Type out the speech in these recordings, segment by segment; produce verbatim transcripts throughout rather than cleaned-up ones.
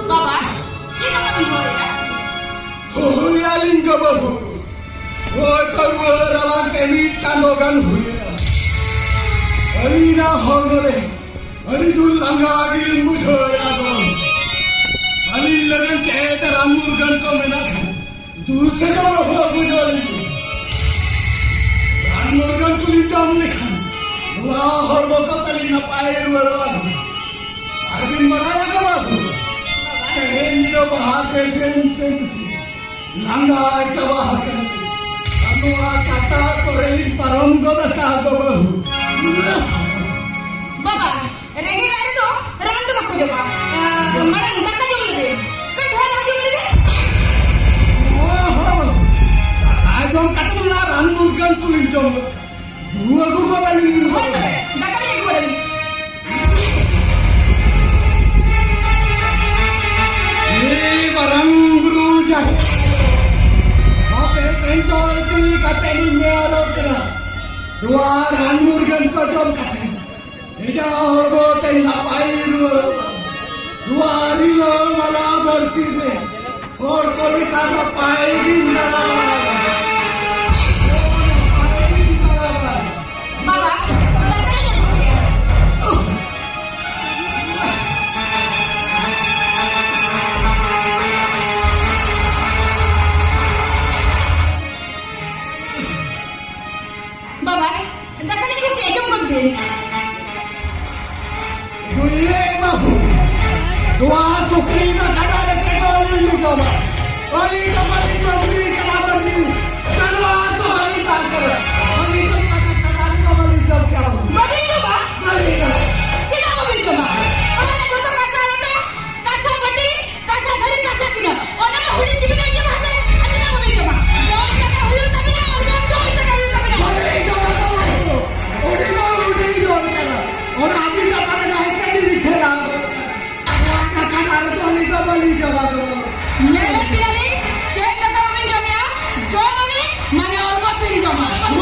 ᱵᱟᱵᱟ, ᱪᱮᱫ ᱠᱟᱛᱷᱟ ᱵᱤᱱ ᱨᱚᱲᱮᱫᱼᱟ? ᱦᱩᱭᱟᱞᱤᱧ ᱜᱚ ᱵᱟᱹᱵᱩ, ᱦᱳᱭ ᱛᱚ ᱨᱩᱣᱟᱹ ᱨᱟᱵᱟᱝ ᱛᱮ ᱢᱤᱫ ᱪᱟᱸᱫᱚ ᱜᱟᱱ ᱦᱩᱭᱮᱱᱟ᱾ ᱟᱹᱞᱤᱧᱟᱜ ᱦᱚᱲᱢᱚ ᱨᱮ ᱟᱹᱰᱤ ᱡᱳᱨ ᱞᱟᱸᱜᱟ ᱜᱮᱞᱤᱧ ᱵᱩᱡᱷᱟᱹᱣᱮᱫᱼᱟ ᱜᱚ᱾ ᱟᱹᱞᱤᱧ ᱞᱟᱹᱜᱤᱫ ᱪᱮᱫ ᱨᱟᱱ ᱢᱩᱨᱜᱟᱹᱱ ᱠᱚ ᱢᱮᱱᱟᱜ ᱠᱷᱟᱱ ᱫᱩᱥᱮ ᱫᱚ ᱵᱟᱹᱦᱩ ᱟᱹᱜᱩ ᱡᱚᱝ ᱞᱟᱹᱜᱤᱫ᱾ ᱨᱟᱱ ᱢᱩᱨᱜᱟᱹᱱ ᱠᱚᱞᱤᱧ ᱡᱚᱢ ᱞᱮᱠᱷᱟᱱ ᱱᱚᱣᱟ ᱦᱚᱲᱢᱚ ᱠᱚ ᱛᱟᱹᱞᱤᱧ ᱱᱟᱯᱟᱭ ᱨᱩᱣᱟᱹᱲᱚᱜᱼᱟ᱾ ᱟᱨ ᱵᱤᱱ ᱵᱟᱲᱟᱭᱟ ᱜᱚ ᱵᱟᱹᱵᱩ, ᱛᱮᱦᱮᱧ ᱧᱤᱫᱟᱹ ᱵᱟᱦᱟ ᱛᱮ ᱥᱮᱱ ᱥᱮᱱ ᱥᱮᱱ ᱞᱟᱸᱜᱟ ᱪᱟᱵᱟ ᱟᱠᱟᱱᱟ᱾ ᱟᱨ ᱱᱚᱣᱟ ᱠᱟᱴᱟ ᱠᱚᱨᱮ ᱞᱤᱧ ᱯᱟᱨᱚᱢ ᱜᱚᱫ ᱟᱠᱟᱫ ᱜᱚ ᱵᱟᱹᱵᱩ᱾ ᱵᱟᱵᱟ, ᱨᱮᱸᱜᱮᱡ ᱞᱟᱡ ᱨᱮᱫᱚ ᱨᱟᱱ ᱫᱚ ᱵᱟᱠᱚ ᱡᱚᱢᱟ᱾ ᱟᱸ, ᱢᱟᱲᱟᱝ ᱫᱟᱠᱟ ᱡᱚᱢ ᱞᱮᱵᱮᱱ᱾ ᱠᱟᱹᱡ ᱫᱷᱟᱨᱟ ᱫᱟᱠᱟ ᱡᱚᱢ ᱞᱮᱵᱮᱱ᱾ ᱚ, ᱦᱚᱲ, ᱫᱟᱠᱟ ᱡᱚᱢ ᱠᱟᱛᱮ ᱢᱟ ᱨᱟᱱ ᱢᱩᱨᱜᱟᱹᱱ ᱠᱚᱞᱤᱧ ᱡᱚᱢ ᱜᱚᱫ᱾ ᱨᱩᱣᱟᱹ ᱠᱚ ᱜᱚᱫ ᱟᱹᱞᱤᱧ ᱵᱤᱱ᱾ ᱦᱳᱭ ᱛᱚᱵᱮ, ᱫᱟᱠᱟ ᱞᱤᱧ ᱟᱹᱜᱩ ᱟᱹᱞᱤᱧ᱾ ᱦᱮ ᱢᱟᱨᱟᱝ ᱵᱩᱨᱩ ᱡᱟᱦᱮᱨ, ᱟᱯᱮ ᱴᱷᱮᱱ ᱡᱚᱦᱟᱨ ᱛᱤ ᱠᱟᱛᱮ ᱞᱤᱧ ᱱᱮᱦᱚᱨᱚᱜ ᱠᱟᱱᱟ᱾ ᱱᱚᱣᱟ ᱨᱟᱱ ᱢᱩᱨᱜᱟᱹᱱ ᱠᱚ ᱡᱚᱢ ᱠᱟᱛᱮ ᱵᱷᱮᱡᱟ ᱦᱚᱲᱢᱚ ᱛᱮ ᱱᱟᱯᱟᱭ ᱨᱩᱣᱟᱹᱲᱚᱜ ᱢᱟ᱾ ᱱᱚᱣᱟ ᱨᱤᱞᱟᱹ ᱢᱟᱞᱟ ᱫᱷᱟᱹᱨᱛᱤ ᱨᱮ ᱦᱚᱲ ᱠᱚ ᱞᱮᱠᱟ ᱱᱟᱯᱟᱭ ᱜᱤᱧ ᱫᱟᱬᱟ ᱵᱟᱲᱟᱭᱟ᱾ ᱱᱟᱯᱟᱭ ᱜᱤᱧ ᱫᱟᱬᱟ ᱵᱟᱲᱟᱭᱟ᱾ ᱵᱟᱵᱟ, ᱫᱟᱠᱟ ᱞᱮ ᱡᱚᱢ ᱠᱮᱜᱼᱟ᱾ ᱵᱟᱵᱟ, ᱫᱟᱠᱟ ᱞᱮ ᱡᱚᱢ ᱠᱮᱜᱼᱟ, ᱡᱚᱢ ᱜᱚᱫ ᱵᱤᱱ᱾ ᱵᱩᱭᱞᱮ ᱵᱟᱹᱵᱩ, ᱱᱚᱣᱟ ᱥᱩᱠᱨᱤ ᱫᱚ ᱠᱟᱰᱟ ᱨᱮ ᱪᱮᱫ ᱦᱚᱸ ᱟᱞᱚᱭ ᱡᱚᱢᱟ᱾ ᱟᱹᱞᱤᱧ ᱫᱚ ᱵᱟᱹᱞᱤᱧ ᱡᱚᱢ ᱵᱤᱲᱤ ᱠᱟᱱᱟ, ᱵᱟᱹᱞᱤᱧ ᱡᱟᱱᱣᱟᱨ ᱫᱚ ᱵᱟᱹᱞᱤᱧ ᱵᱟᱝ ᱠᱟᱱᱟ᱾ ᱟᱹᱞᱤᱧ ᱫᱚ ᱱᱚᱣᱟ ᱠᱟᱰᱟ ᱨᱮᱫᱚ ᱵᱟᱹᱞᱤᱧ ᱡᱚᱢ ᱠᱮᱭᱟ᱾ ᱵᱟᱹᱵᱤᱱ ᱡᱚᱢᱟ? ᱵᱟᱹᱞᱤᱧ ᱡᱚᱢᱟ᱾ ᱪᱮᱫᱟᱜ ᱵᱟᱹᱵᱤᱱ ᱡᱚᱢᱟ? ᱚᱱᱟ ᱡᱚᱛᱚ ᱠᱟᱸᱥᱟ ᱞᱚᱴᱟ, ᱠᱟᱸᱥᱟ ᱵᱟᱹᱴᱤ, ᱠᱟᱸᱥᱟ ᱛᱷᱟᱹᱨᱤ, ᱠᱟᱸᱥᱟ ᱜᱤᱱᱟᱹ, ᱚᱱᱟ ᱢᱟ ᱦᱩᱰᱤᱧ ᱜᱮᱵᱤᱱ ᱟᱸᱡᱚᱢᱟ ᱦᱟᱛᱮ, ᱟᱨ ᱪᱮᱫᱟᱜ ᱵᱟᱹᱵᱤᱱ ᱡᱚᱢᱟ? ᱡᱚᱢ ᱛᱮᱜᱮ ᱦᱩᱭᱩᱜ ᱛᱟᱹᱵᱤᱱᱟ, ᱚᱞ ᱵᱚᱱ ᱡᱚᱢ ᱛᱮᱜᱮ ᱦᱩᱭᱩᱜ ᱛᱟᱹᱵᱤᱱᱟ᱾ ᱵᱟᱹᱞᱤᱧ ᱡᱚᱢᱟ ᱜᱚ ᱵᱟᱹᱵᱩ, ᱩᱱᱤ ᱫᱚ ᱦᱩᱰᱤᱧ ᱦᱚᱲ ᱠᱟᱱᱟ, ᱚᱱᱟ ᱟᱹᱵᱤᱱ ᱫᱚ ᱯᱟᱞᱮ ᱱᱟᱦᱮᱞ ᱛᱮ ᱵᱤᱱ ᱴᱷᱮᱞᱟᱣ ᱜᱚᱫ ᱠᱟᱱᱟ᱾ ᱱᱚᱣᱟ ᱠᱟᱴᱟ ᱨᱮᱫᱚ ᱟᱹᱞᱤᱧ ᱫᱚ ᱵᱟᱹᱞᱤᱧ ᱡᱚᱢᱟ ᱜᱚ ᱵᱟᱹᱵᱩ᱾ ᱧᱮᱞᱮᱫ ᱵᱤᱱᱟᱞᱤᱧ, ᱪᱮᱫ ᱞᱮᱠᱟ ᱵᱟᱹᱵᱤᱱ ᱡᱚᱢᱮᱜᱼᱟ? ᱡᱚᱢᱟᱵᱤᱱ, ᱢᱟᱱᱮ ᱚᱞ ᱵᱚᱱ ᱵᱤᱱ ᱡᱚᱢᱟ᱾ ᱵᱟᱝ,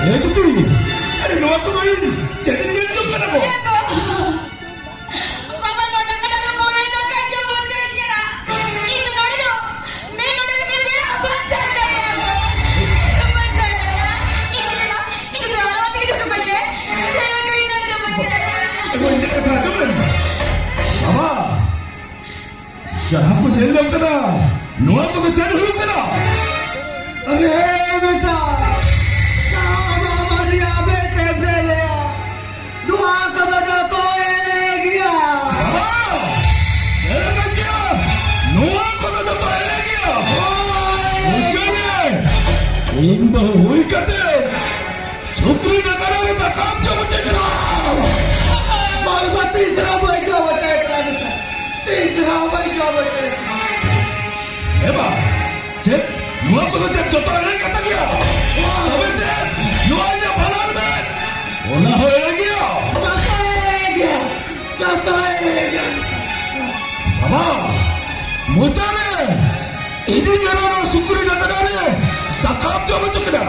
ᱮ ᱡᱩᱫᱤ, ᱟᱨᱮ ᱱᱚᱣᱟ ᱠᱚᱫᱚ ᱤᱧ ᱪᱮᱫ ᱤᱧ ᱧᱮᱞ ᱡᱚᱝ ᱠᱟᱱᱟ ᱜᱚ? ᱵᱟᱵᱟ, ᱱᱚᱰᱮ ᱠᱷᱚᱱᱟᱜ ᱫᱚ ᱠᱚᱱᱚ ᱱᱚᱝᱠᱟ ᱡᱚᱢ ᱦᱚᱪᱚᱭ ᱠᱟᱱᱟ᱾ ᱤᱧ ᱫᱚ ᱱᱚᱰᱮ ᱫᱚ ᱢᱮ, ᱱᱚᱰᱮ ᱫᱚ ᱢᱮ, ᱵᱮᱲᱟ ᱦᱚᱸ ᱵᱟᱝ ᱛᱟᱦᱮᱸ ᱫᱟᱲᱮᱭᱟᱜᱼᱟ᱾ ᱵᱟᱹᱧ ᱛᱟᱦᱮᱸ ᱫᱟᱲᱮᱭᱟᱜᱼᱟ᱾ ᱤᱧ ᱫᱚ ᱱᱚᱣᱟ, ᱤᱧ ᱫᱚ ᱱᱚᱣᱟ ᱛᱮᱜᱮ ᱦᱚᱴᱚ ᱠᱟᱹᱧ ᱢᱮ᱾ ᱤᱧ ᱫᱚ ᱱᱚᱰᱮ ᱫᱚ ᱵᱟᱹᱧ ᱛᱟᱦᱮᱸ ᱫᱟᱲᱮᱭᱟᱜᱼᱟ᱾ ᱮ ᱢᱟᱹᱭ, ᱤᱧᱟᱹᱜ ᱠᱟᱛᱷᱟ ᱟᱸᱡᱚᱢ ᱢᱮ᱾ ᱵᱟᱵᱟ, ᱡᱟᱦᱟᱸ ᱠᱚ ᱧᱮᱞ ᱧᱟᱢ ᱠᱟᱱᱟ, ᱱᱚᱣᱟ ᱠᱚᱫᱚ ᱪᱮᱫ ᱦᱩᱭᱩᱜ ᱠᱟᱱᱟ? ᱟᱨᱮ ᱵᱮᱴᱟ, ᱱᱚᱣᱟ ᱫᱚ ᱟᱢᱟᱜ ᱨᱮᱭᱟᱜ ᱵᱮᱴ ᱮ ᱯᱮᱨᱮᱭᱟ᱾ ᱱᱚᱣᱟ ᱠᱚᱫᱚ ᱡᱚᱛᱚ ᱮᱲᱮ ᱜᱮᱭᱟ᱾ ᱵᱟᱵᱟ, ᱮᱲᱮ ᱫᱚ ᱪᱮᱫ? ᱱᱚᱣᱟ ᱠᱚᱫᱚ ᱡᱚᱛᱚ ᱮᱲᱮ ᱜᱮᱭᱟ᱾ ᱦᱳᱭ᱾ ᱢᱩᱪᱟᱹᱫ ᱨᱮ, ᱤᱧ ᱵᱟᱹᱦᱩ ᱦᱩᱭ ᱠᱟᱛᱮ ᱥᱩᱠᱨᱤ ᱰᱟᱠᱟᱨ ᱨᱮ ᱫᱟᱠᱟᱢ ᱡᱚᱢ ᱦᱚᱪᱚ ᱠᱟᱱᱟ᱾ ᱵᱟᱝ ᱫᱚ ᱛᱤᱥ ᱨᱮᱦᱚᱸ ᱵᱟᱹᱧ ᱡᱚᱢ ᱦᱚᱪᱚᱭ ᱠᱟᱱᱟ ᱵᱮᱴᱟ᱾ ᱛᱤᱥ ᱨᱮᱦᱚᱸ ᱵᱟᱹᱧ ᱡᱚᱢ ᱦᱚᱪᱚᱭ ᱠᱟᱱᱟ᱾ ᱦᱮᱸ ᱵᱟ, ᱪᱮᱫ? ᱱᱚᱣᱟ ᱠᱚᱫᱚ ᱪᱮᱫ ᱡᱚᱛᱚ ᱮᱲᱮ ᱠᱟᱛᱷᱟ ᱜᱮᱭᱟ? ᱛᱚᱵᱮ ᱪᱮᱫ? ᱱᱚᱣᱟ ᱤᱧᱟᱹᱜ ᱵᱷᱟᱞᱟᱨ ᱢᱮ, ᱚᱱᱟ ᱦᱚᱸ ᱮᱲᱮ ᱜᱮᱭᱟ? ᱡᱚᱛᱚ ᱮᱲᱮ ᱜᱮᱭᱟ, ᱡᱚᱛᱚ ᱮᱲᱮ ᱜᱮᱭᱟ᱾ ᱵᱟᱵᱟ, ᱢᱚᱪᱟ ᱨᱮ ᱤᱫᱤ ᱡᱮᱱᱚ ᱱᱚᱣᱟ ᱥᱩᱠᱨᱤ ᱰᱟᱠᱟᱨ ᱨᱮ ᱫᱟᱠᱟᱢ ᱡᱚᱢ ᱦᱚᱪᱚ ᱠᱮᱫᱟ᱾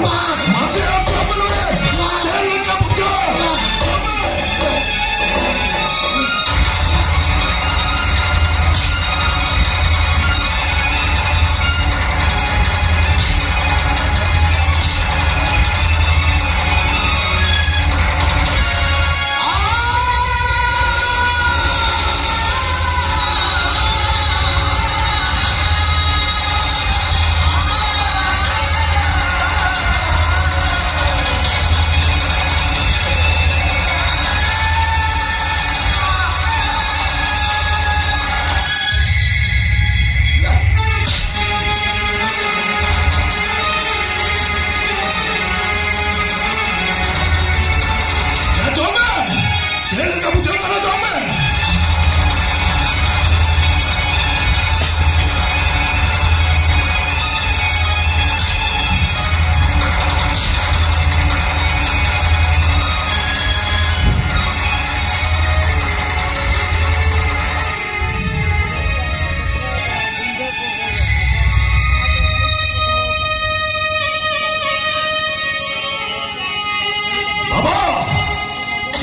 ᱢᱟᱥᱮ ᱟᱢ ᱠᱚ ᱵᱚᱞᱚ ᱨᱮ ᱪᱮᱫ ᱞᱮᱠᱟ ᱵᱩᱡᱷᱟᱹᱣ?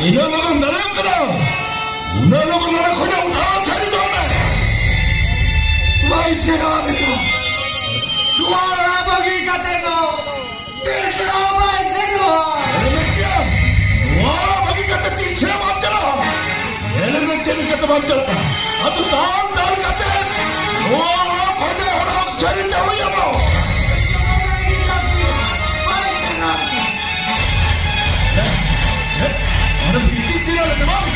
ᱤᱱᱟᱹᱜ ᱞᱚᱜᱚᱱ ᱫᱟᱲᱮᱭᱟᱜ ᱠᱟᱱᱟ, ᱩᱱᱟᱹᱜ ᱞᱚᱜᱚᱱ ᱱᱚᱰᱮ ᱠᱷᱚᱱᱟᱜ ᱩᱴᱷᱟᱹᱣ ᱪᱷᱟᱹᱲᱤ ᱛᱟᱵᱚᱱ ᱢᱮ᱾ ᱵᱟᱭ ᱥᱮᱱᱚᱜᱼᱟ ᱵᱮᱴᱟ, ᱱᱚᱣᱟ ᱚᱲᱟᱜ ᱵᱟᱹᱜᱤ ᱠᱟᱛᱮ ᱫᱚ ᱛᱤᱥ ᱨᱮᱦᱚᱸ ᱵᱟᱭ ᱥᱮᱱᱚᱜᱼᱟ᱾ ᱧᱮᱞ ᱢᱮ ᱪᱮᱫ? ᱱᱚᱣᱟ ᱚᱲᱟᱜ ᱵᱟᱹᱜᱤ ᱠᱟᱛᱮ ᱛᱤᱥ ᱦᱚᱸ ᱵᱟᱢ ᱪᱟᱞᱟᱜᱼᱟ᱾ ᱧᱮᱞ ᱢᱮ ᱪᱮᱫ ᱞᱮᱠᱟᱛᱮ ᱵᱟᱢ ᱪᱟᱞᱟᱜᱼᱟ᱾ ᱟᱫᱚ ᱫᱟᱞ ᱫᱟᱞ ᱠᱟᱛᱮ ᱱᱚᱣᱟ ᱚᱲᱟᱜ ᱠᱷᱚᱱ ᱦᱚᱲ ᱥᱟᱹᱨᱤ ᱛᱮ ᱦᱩᱭ ᱟᱢᱟ᱾ ᱚᱸᱰᱮ ᱵᱤᱴᱤ ᱛᱤᱱᱟᱹᱜ ᱞᱮ ᱵᱟᱝ?